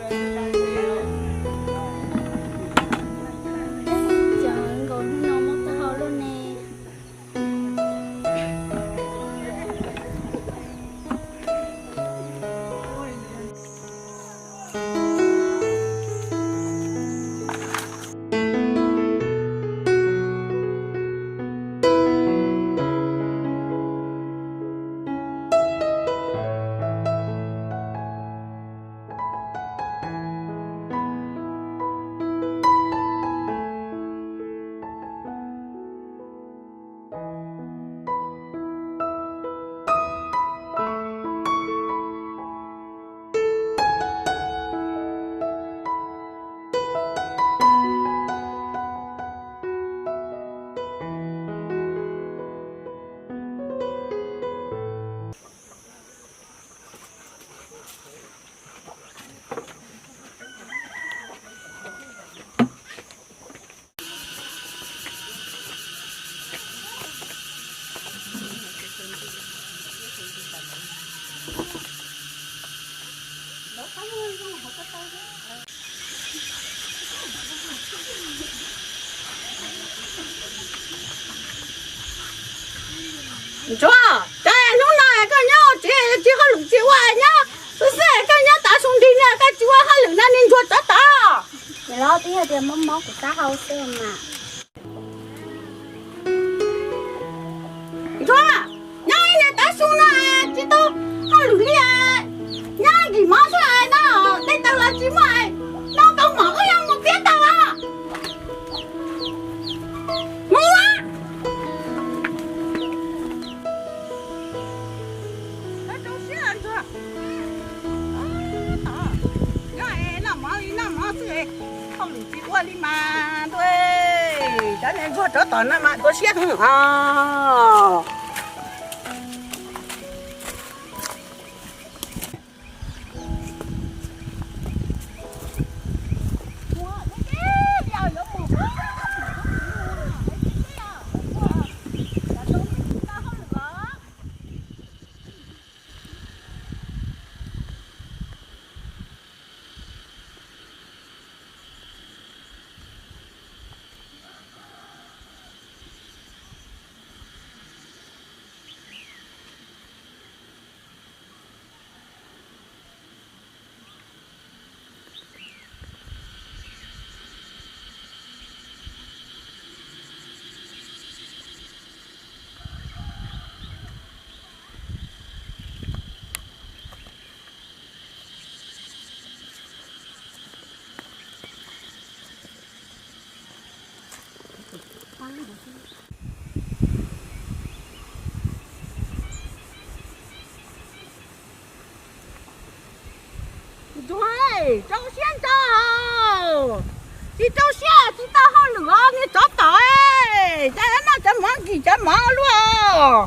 Cas nkaus hnub no muaj taub hau luaj ne. Ntsuag, cas hnub no koj nyob tsev tsis hauj lwm tsis ua nyob xwb xwb, koj nyob tav su nti no koj tsis ua hauj lwm no ne Ntsuag tsov tom? Niam laus, twb yog tias mob mob kuv taub hau xwb mas. Ntsuag, nyob ib niag tav su no tsis tau hauj lwm li, nyob nkim mov xwb no, dej taws los tsis muaj, noj tau mov wb yuav mus peb tag los. Mus a. Rau siab Ntsuag. Tom, nyob es noj mov li noj mov xwb, hauj lwm tsis ua li mas ntuj, cov niag Ntsuag tsov tom no mas tu siab heev os. Ntsuag, rau siab ntso, tsis rau siab tsis tau hauj lwm os niag tsov tom, cas noj cov mov nkim cov mov luaj.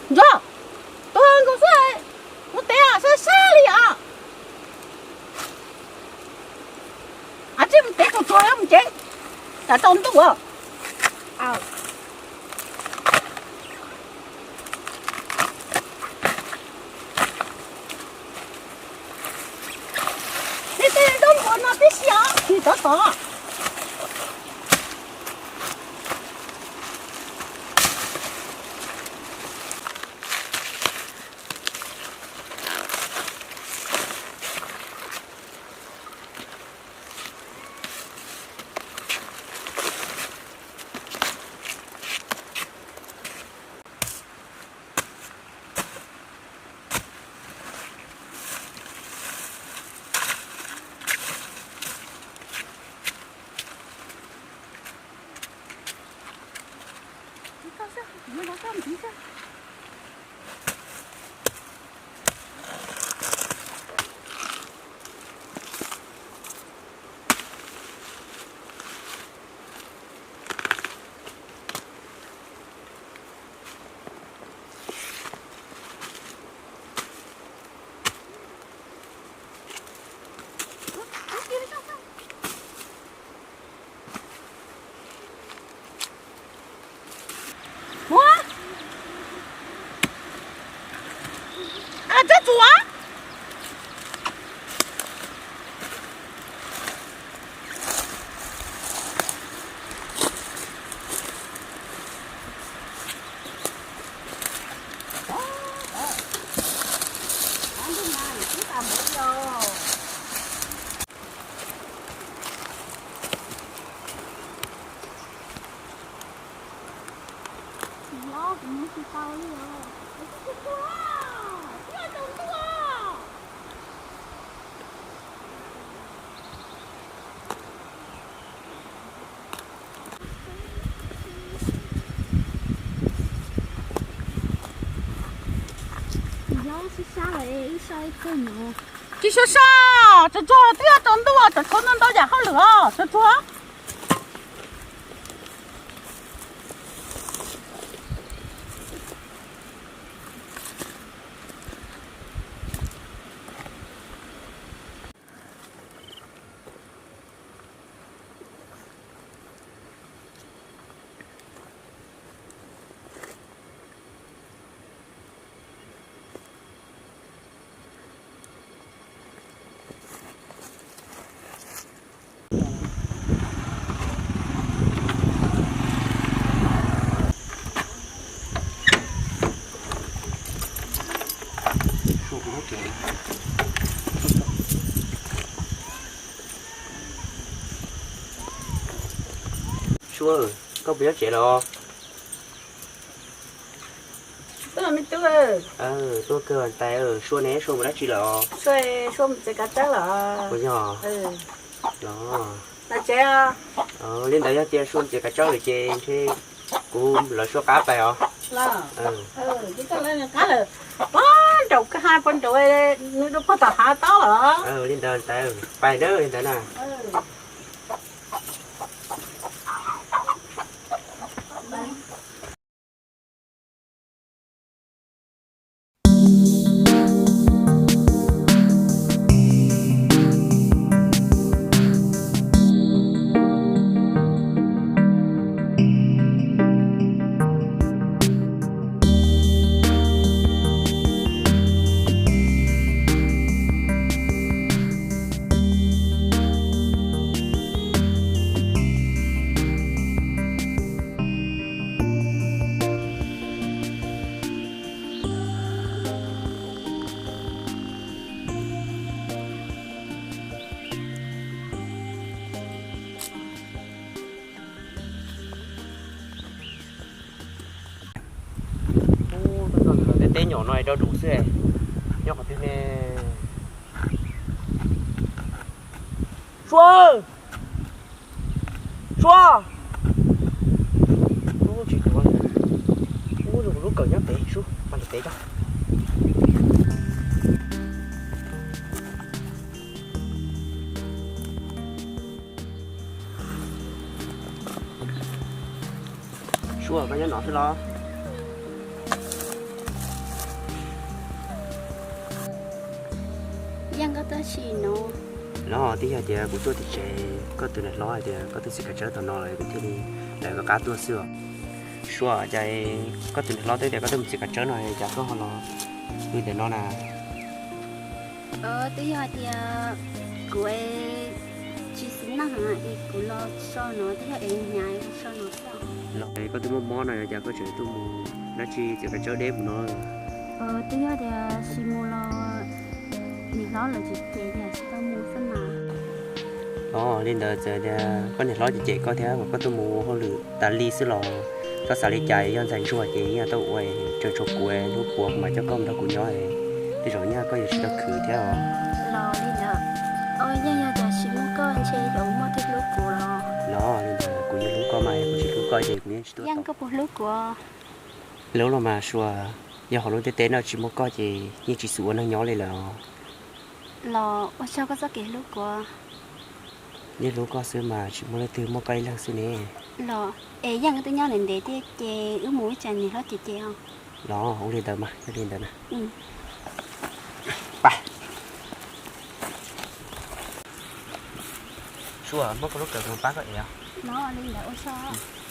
Ntsuag, tuag nkaus xwb, mus tev sab sab li os. Ab, tsis mus tev tsuag tsuag mus tsev, tsam tsaus ntuj. Tej tej zaub npua no tib si os, tsis txhob tov. Ua, a, tsob tsuas. Tsis lob kuv mus tsis tau li os. Tsis tau, tsis tau ntuj. Tsis lob sib sab lawm, wb sab ib tug no. Tsis sab sab, tsuag tsuag twb yuav tsaus ntuj, tseem tshuav ntau ntau yam hauj lwm os, tsuag tsuag. Sua, koj puas nyob tsev los? Tuaj kawg tais, Sua ne, Sua mus dab tsi lawm? Sua mus txiav kav tsawb lawm. Puas yog? Li ntawd yog tias Sua mus txiav kav tsawb lawm ces ntshe kuv lawv Sua qab pais os. Pab nraum kwj ha, pab nraum nws rau puag tom hav tau lawm. Li ntawd tais, pais dawb li ntawd na. Ub, koj txog ntawm lawv tej teb nyom no rau rau xwb, nyob qhov twg ne? Sua! Sua! Ub, tsis tuav, ub, zoo kuv lub kawm nyob pem, sub, pab nrog pem tso. Sua, koj nyob no xwb los? Yeej, koj tuaj tsi no? Los twb yog tias kuv tuaj tim tsev koj tus niam hlob hais tias koj tuaj txiav kav tsawb tom no lawm kuv thiaj li lawv koj qab tuaj xwb os. Sua, cas koj tus niam hlob twb tias koj tuaj mus txiav kav tsawb no cas koj ho los pw ntawm no na? Twb yog hais tias kuv tsis xis neej es kuv los so no, twb yog es hnyav so no xwb. Los koj twb mob mob no cas koj tseem tuaj mus dab tsi txiav kav tsawb deb mus no? Twb yog tias tsis mus los niam hlob lawv tsis cem tias tsis tau mus xwb mas. Os, li ntawd txawm tias koj niam hlob tsis cem koj thiab kom koj tuaj mus ua hauj lwm tas li xwb los koj xav li cas, yog ntxhais ntsuag ces yeej tau ua, tseem tshuav kuv hlub kuv mas coj koj mus nrog kuv nyob, tej zaum nyaj koj yuav tsis tau khwv thiab os. Los li ntawd, yeej yog tias tsis muaj koj ntshe yuav muaj twg hlub kuv los? Los li ntawd kuv yeej hlub koj mas, kuv tsis hlub koj ces kuv yeej tsis tuaj. Yeej, koj puas hlub kuv? Hlub los mas Sua, yog hauv lub ntiaj teb no tsis muaj koj ces yeej tsis xav ua neeg nyob li lawm. Los ua tsaug koj txoj kev hlub kuv. Yeej hlub koj xwb mas tsis muaj leej twg, muaj koj ib leeg xwb ne. Los es yeej wb twb nyob ntev ntev thiab ces wb mus ib tsam niam hlob ces ces os. Los ua li ntawd mas yog li ntawd na. Sua, muab koj lub kawm mus pab koj ev os. Los li ntawd ua tsaug.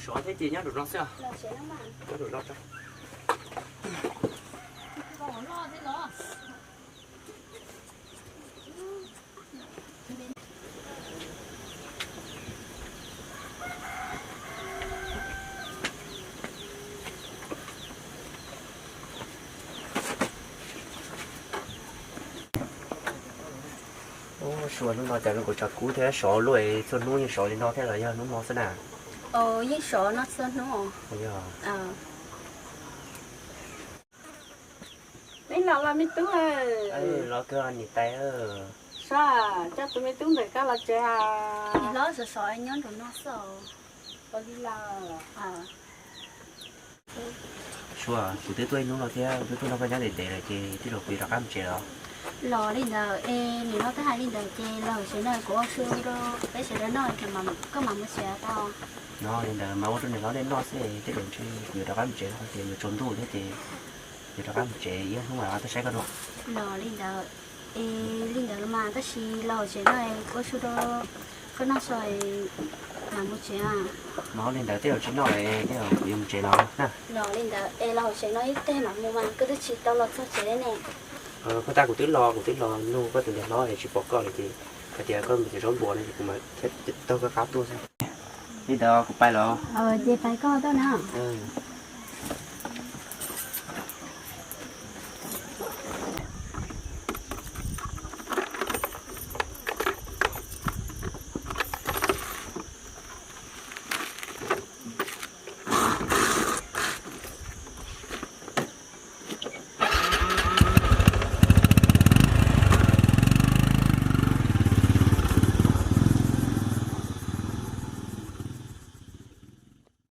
Sov thiab ces nyob nraum no xwb. Ub, Sua, hnub no cas zoo nkaus tshav kub thiab sov luaj, txhua hnub yeej sov li no thiab los yog hnub no xwb na? Yeej sov no txhua hnub. Yog. Neb los los me tub. Los kawg niam tais. Sov, coj tus me tub ntawm koj los tsev. Niam hlob sov sov nyob nraum no xwb. Los li los. Sua, kuv twb tuaj ib hnub no thiab, twb tuaj nrog koj nyob ntev ntev lawm ces tej zaum kuv yuav rov qab mus tsev los. Los li ntawd es niam hlob twb hais li ntawd ces los tsev no kuv ua su rau peb sawv daws noj, koj mam mus tsev tau. No li ntawd mas ua rau niam hlob nej noj xwb, tej zaum ntshe kuv yuav rov qab mus tsev, tias yuav tsaus ntuj thiab ces yuav rov qab mus tsev, ib hnub mam rov qab tuaj saib koj dua. Los li ntawd es li ntawd los mas tab sis los tsev no kuv ua su rau koj noj so mam mus tsev. Mas li ntawd tej zaum tsis noj, tej zaum kuv yuav mus tsev los na. Los li ntawd es los tsev no ib teg mam mus mas koj twb tsis tau los txog tsev li ne. Koj tas kuv twb los, kuv twb los nug koj tus niam hlob es tsis pom koj lawm ces hais tias koj mus tsev zaub npua no ces kuv mam thiaj taug koj qab tuaj xwb. Li ntawd kuv pais los. Ces pais koj tuaj na.